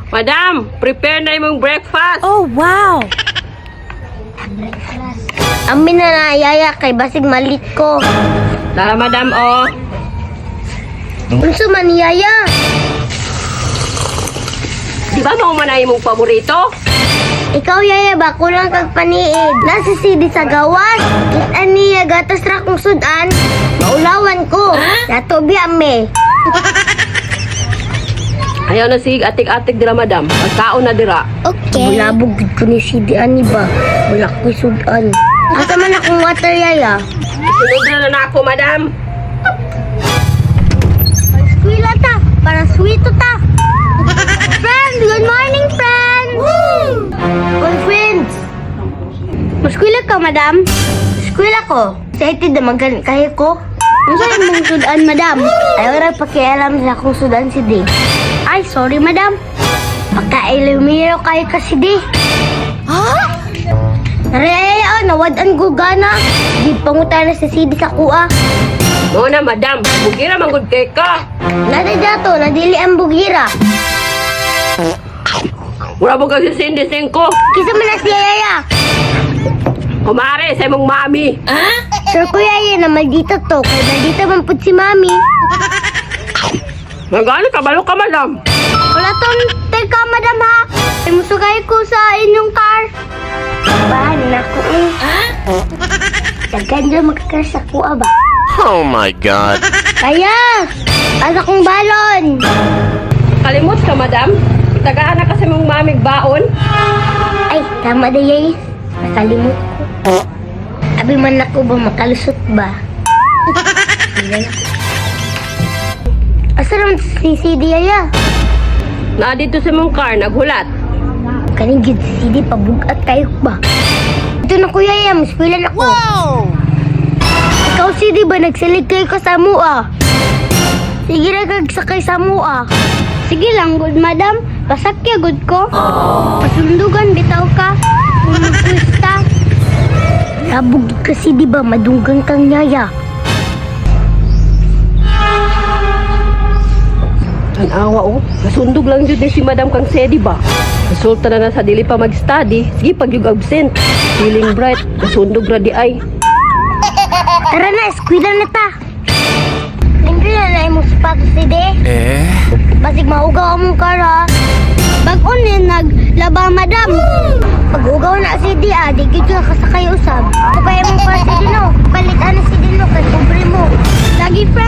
Madam, prepare na imong breakfast. Oh, wow! Amin na na, Yaya, kay basig malit ko. Tara, madam, oh. Unsa man, Yaya? Di ba mao man na imong paborito? Ikaw, Yaya, ba kulang kag paniid? Nasa CD sa gawas. Kita niya gatas ra kong sudan. Maulawan ko. Nato biya me. Ayaw na sig atik-atik dira, madam. Pagkaon na dira. Okay. Bulabog gud ko ni CD ani ba? Wala ko'y sudan. Asa man akong water, Yaya? Sunod na na ako, madam. Eskwela ta, para sweeto ta. Friends, good morning, friends! Woo! Friends! Eskwela ka, madam? Eskwela ko. Excited na magkan kayo ko. Unsa imong sudan, madam? Ayaw ra pakialam sa akong sudan si Dave. Ay, sorry, madam. Pagka-ilumiro kayo kasi di. Ha? Nare, oh, nawad-an ko gana. Di pangutana sa CD sa kuha. Mao na, madam. Bugira man gud kay ka. Nada dato, nadili ang bugira. Mura mo kag si Cindy Singko. Kisa man na siya, Yaya. Kumare sa imong mami. Sure ko, Yaya, na maldita to. Kay maldita man pud si Mami. Magano ka balo ka, madam? Wala tong teka, madam, ha. Ay, musugay ko sa inyong car. Bahan na ko eh. Daghan dyan magkakar sa kuha ba? Oh my God. Kaya, asa kong balon. Kalimot ka, madam. Itagaan na kasi mong mamig baon. Ay, tama na, Yaya. Nakalimot ko. Abi man ako ba makalusot ba? Hindi na. Asa naman si CD, Yaya? Na dito sa mong car naghulat. Kaning gid si CD pabugat kayo ba? Ito na kuya ya, maskulan ako. Wow! Ikaw CD ba nagsalig kayo ka sa mua? Sige ra kag sakay sa mua. Sige lang good madam, pasakya good ko. Pasundugan bitaw ka. Kung magkwista. Labog gid ka CD ba madunggan kang yaya. Tanawa oh. Nasundog lang jud ni si Madam kang Sedi ba. Resulta na na sa dili pa mag-study. Sige pag yung absent. Feeling bright. Nasundog ra di ay. Tara na, eskwela na ta. Libre na na imong sapatos CD. Eh? Basig maugaw among kara. Bag-o ni naglaba madam. Pag-ugaw na si di ah, di gyud ka kasakay usab. Kapay imong para si Dino. Palit ana si Dino kay pobre mo. Lagi friend.